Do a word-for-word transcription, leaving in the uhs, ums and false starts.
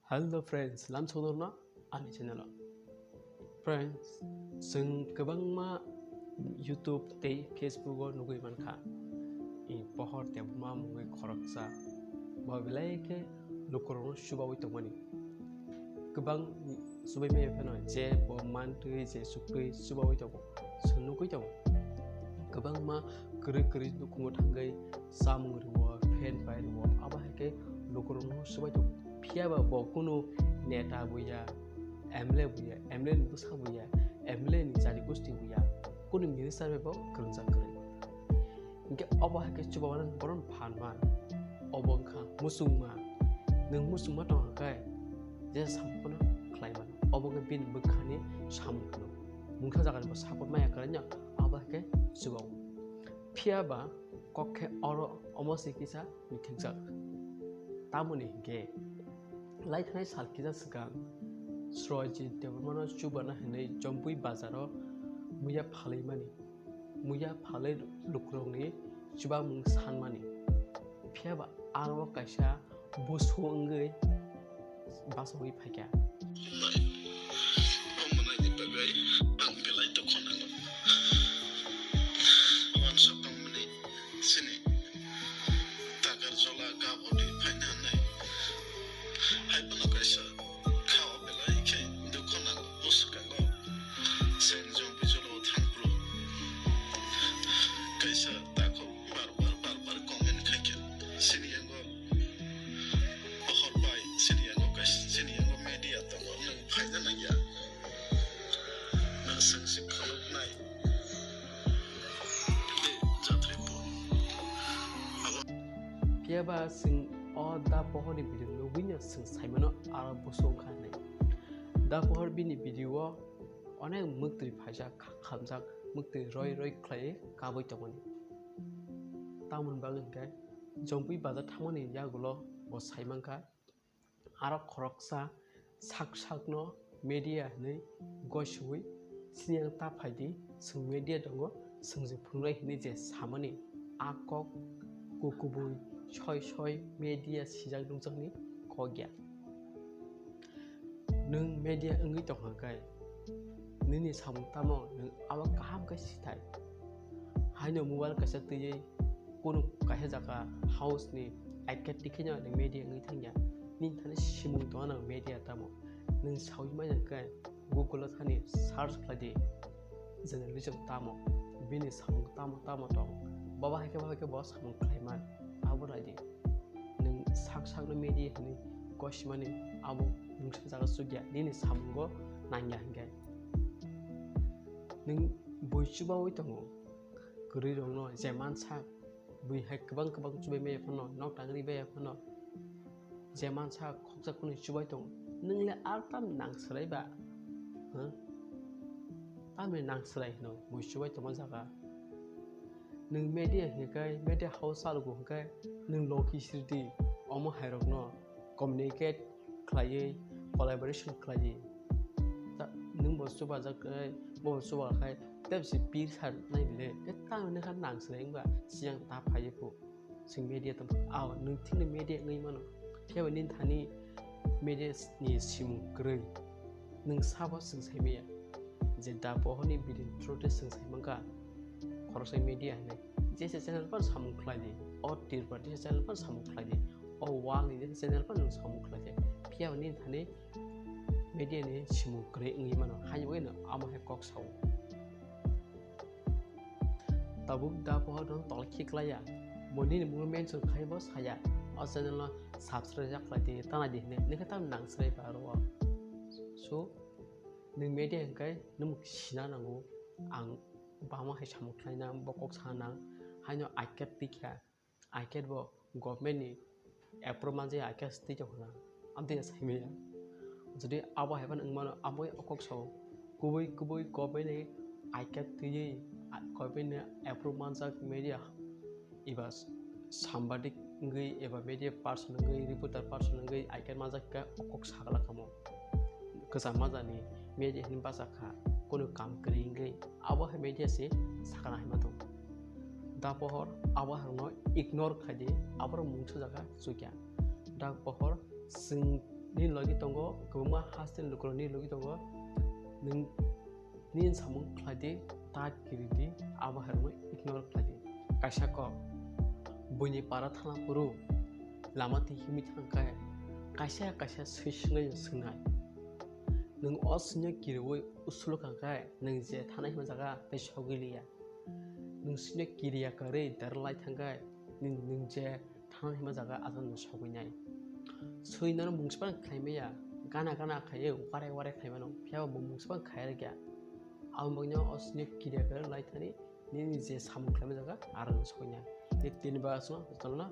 Hello friends, lam sodorno ani channel o. Friends, chwng kwbangma YouTube tei Facebook o nugwi mankha, i pohor tebuma mungwi khoroksa bo belai khe lukurokno chubawi tongmani. Kwbang chubai maya phano je bo mantwi je chuktwi chubawi tongo, chwng nugwi tongo. Kwbangma kwrwi kwrwi nukhungo thangwi chamung rwo, phan pai rwo, abo hai khe lukurokno chubai tongo. Phiya ba bo kunu neta buya, M L A buya, M L A ni bwsa buya, M L A ni jati gosti buya, kunu minister bai bo kwrwngjak kwrwi. Hinkhe obo hai khe chubawi mano borok phan man. Obo wngkha muchungma. Nwng muchungma tongkha khe je samung phano khlai mano. Obo wngkha bini bwkhani samung phano. Mungsa jagani bo support maya kwrwino obo hai khe chubawo. Phiya ba kok khe oro omo se kisa mithikjak. Tamoni hinkhe lai thanai sal kisa swkang Sroijit Debbarmano chubana hinwi Jompui bazaro muya phalwi mani. Muya phalwi lukurokni chubamung sanmani. Phiya ba aro kaisa busu wngwi bachogwi phaikha. Omonai ni bagwi ang belai dukho nango. Wansok tongmani chini takar jola gaboni phaina nai. Hai bono kaisa khao belai khe dukho nango bwskango. Chwng Jompui jolo thangphuru kaisa takhuk bar bar bar bar comment khaikha. Chini yango pohor bai, chini yango kaisa, chini yango media tongo, nwng phaina nangya. Nwng chwng se khuluknai. Phiya ba chwng o da pohorni video nugwino chwng saimano aro busu wngkha hinwi. Da pohor bini video o onek mwktwi phaijak, kha-, khamjak, mwktwi roi roi khlaiwi kabui tongmani. Tamoni bagwi hinkhe Jompui bazar thangmani yagulo bo saimankha. Aro khoroksa sak sakno media hinwi gosiwi sini ang ta phaidi, chwng media tongo, chwng je phunuknai hinwi je samani a kok kukubui soi soi media sijak nukjakni kok ya. Nwng media wngwi tongkha khe nini samung tamo nwng abo kaham khe sithai. Haino mobile kaisa twiwi kunu kaisa jaga house ni aika tikheno nwng media wngwi thangya. Nini thani simung tongna nang media tamo. Nwng saui manya khe Google o thani search khlai di, journalism tamo, bini samung tamo tamo tong, baba hai khe bo hai khe bo samung khlai man, abo nai di. Nwng sak sakno media hinwi gosimani abo mungsa jaga chukya, nini samungo nangya hinkhe. Nwng bui chubaui tongo, kwrwi rokno je mansak, bui hai kwbang kwbang chubai maya phano, nok tangri baya phano, je mansak khoksa kunu chubai tongo, nwng le ar tam nang swlai ba? Huh? Tamni nang swlai hino, bui chubai tongma jaga. Nwng media hinkhe, media house chalogo hinkhe, nwng logi sirdi, omo hairokno communicate khlaiwi, collaboration khlaiwi. Ta-, nwng bo chubajak khai, bo bo chuba khai, tei bisi pir sa nai bile, khe tang nini kha nang swlai wngba, siyang ta phaiwi phu. Chwng media tong, ao, nwng thikni media wngwi mano. Phiya ba nini thani media ni simung kwrwi. Nwng sabo chwng sai maya. Je da pohorni bini through tei chwng sai mankha. Khoroksa media hinwi. Jesa channel phano samung khlai di. O Tripura jesa channel phano samung khlai di. O wal ni jesa channel phano nwng samung khlai di. Phiya ba nini thani media ni simung kwrwi wngwi mano. Haino wngwi no amo hai kok sao. Tabuk da pohor no tolai khiklaiya. Bo nini mungno mention khai bo saya. O channel no subscribe jak khlai di, tana di hinwi. Nini khe tam nang swlai ba aro o. So, nwng media hinkhe nwng sina nango. Ang bama hai samung khlaina, bo kok sana nang. Haino I C A T tikha. I C A T bo government ni approve manjak, I C A T twi tongkha na, amtwi sai maya. Jodi abo hai phano wngmano, abo o kok sao, kubui kubui government ni I C A T twiwi, a, government ni approve manjak media, eba s-, sambadik wngwi, eba media person wngwi, reporter person wngwi I C A T manjak kha, o kok sagala kamo. Kwcham majani media hinwi bachakha, kunu kam kwrwi wngwi, abo hai media se sakana hai ma tongo. Da pohor abo hai rokno ignore khai di, aborok mungsa jaga chukya. Da pohor chwng nini logi tongo, kwbangma hasteni lukurok nini logi tongo. Nwng nini samung khlai di, ta kiri di, abo hai rokno ignore khlai di. Kaisa kok, buini para thana phuru lama twi himwi thang khe kaisa kaisa swi swngnai no swngnai. Nwng o swino kiriwi usulo kha khe nwng je thana hima jaga tei sogwi liya. Nwng swino kiriya kwrwi derlai thang khe nwng, nwng je thana hima jaga aswk nwng sogwi nai. Swi nono mungsbang khlai maya, gana gana khlaiwi warai warai khlai mano, phiya bo mungsbang khai rwkya. Aboni bagwino o swino kiriya kwrwi lai thani nini je samung khlaima jaga aro nwng sogwi nai. Tei tini bagwi aswk no.